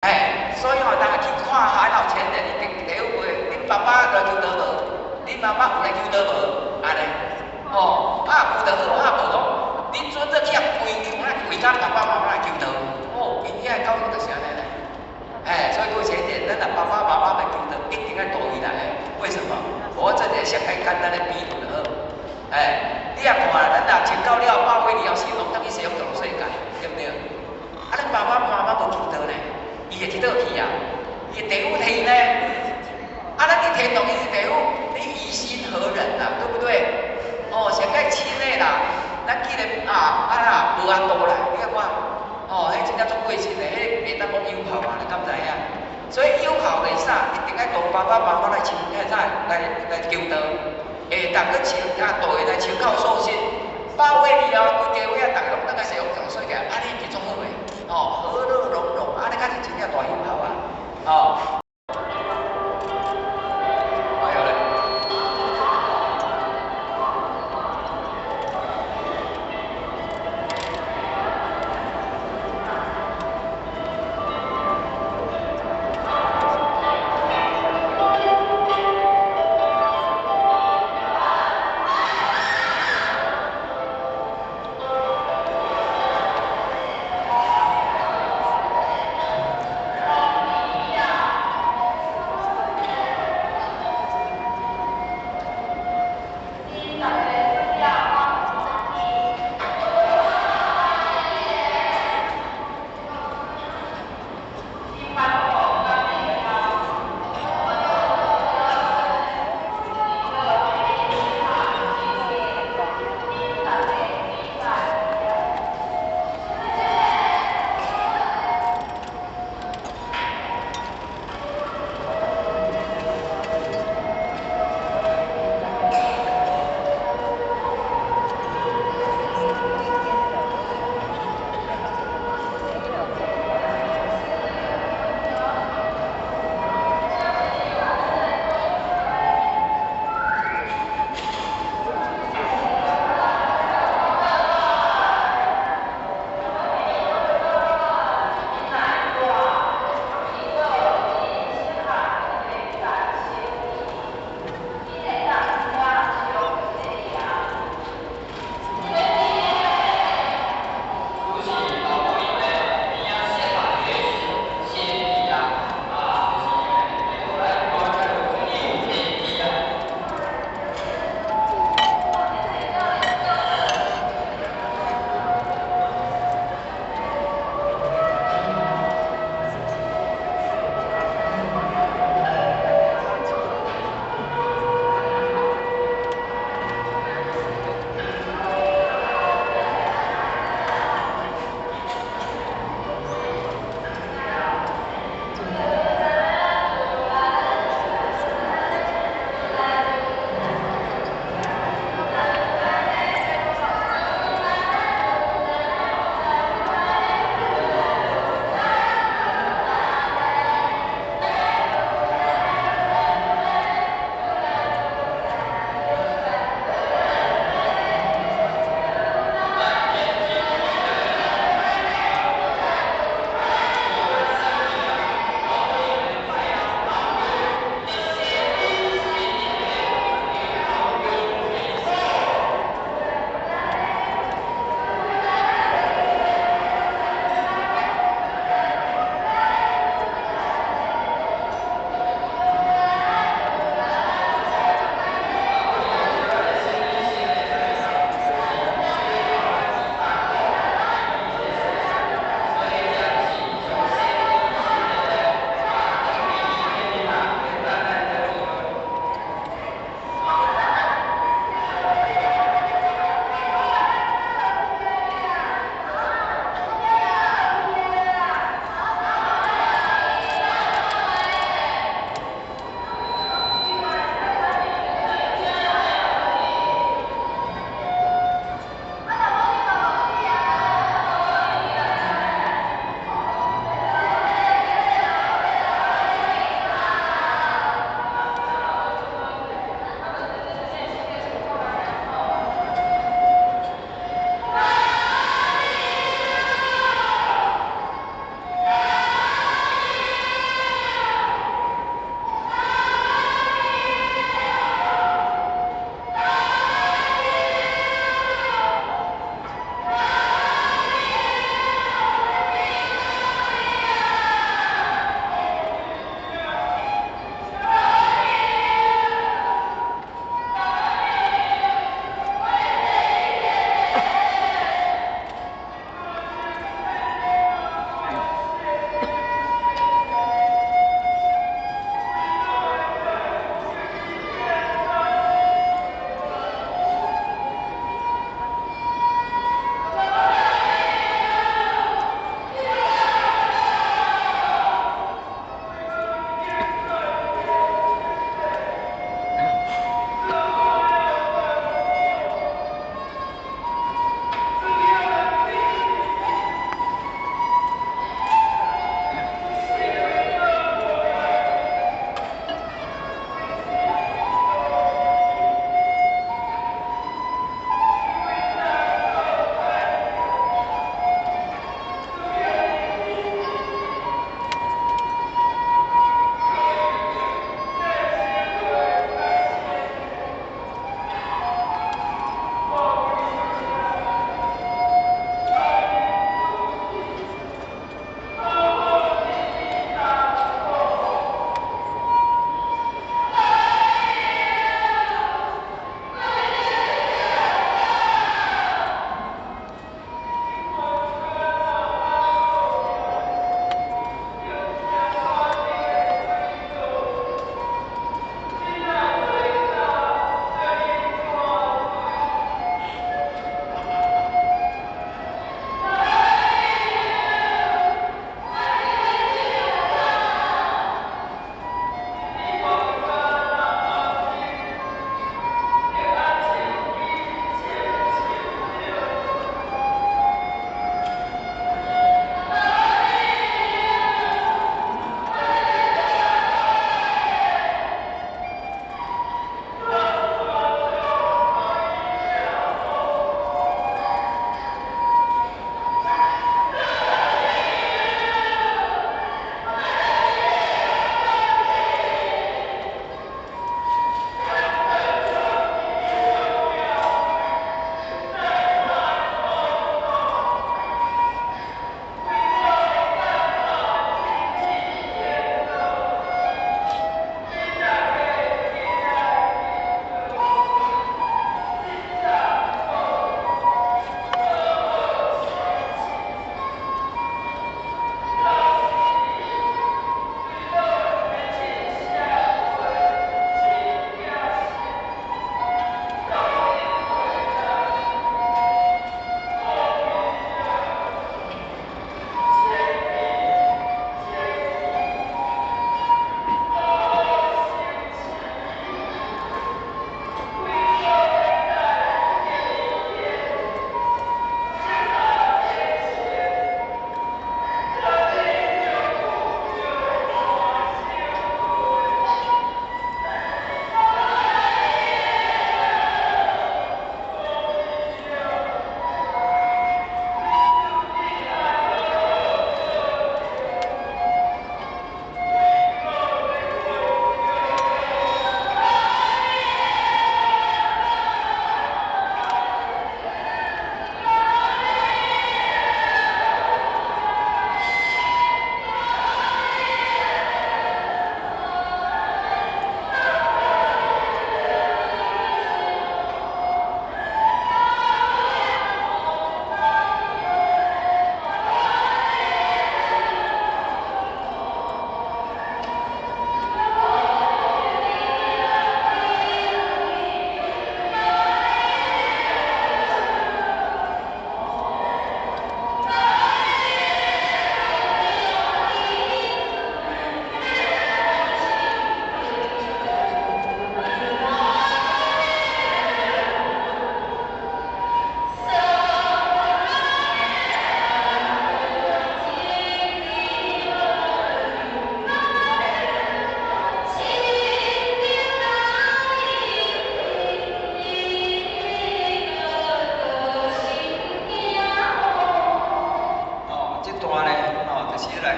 哎，所以吼，當去看海老前人，伊地府會，恁爸爸來求道無？恁媽媽有來求道無？按呢，哦，啊有就好，啊無講，你準做去遐跪求來跪甲爸爸媽媽來求道，哦，𪜶遐教育就是按呢咧。哎，所以各位淺點，咱若爸爸媽媽來求道，一定愛大伊來的。為什麼？我這個上較簡單的比喻就好。哎，你也看啦，咱若穿到了8月2號是攏轉去西方極樂世界，對不對？啊，咱爸爸媽媽無求道呢，伊會去佗去啊？伊會地府提呢？啊，咱去天堂伊是地府，你於心何忍啊？對不對？哦，上較親的啦，咱既然啊啊啦無法度啦，你看，哦，彼真正足過身的，彼袂當講有孝啊，你敢知影？所以有孝就是啥？一定愛同爸爸媽媽來親，來來來求道，會當去請啊，大個來親口授信。8月2號，規家伙仔，逐个攏轉來西方極樂世界，按呢是足好的，哦，和樂融融，按呢才是真正大有孝啊，哦。還有咧。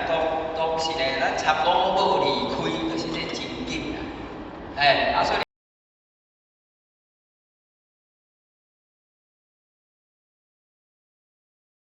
講，當時咧，咱參五無二。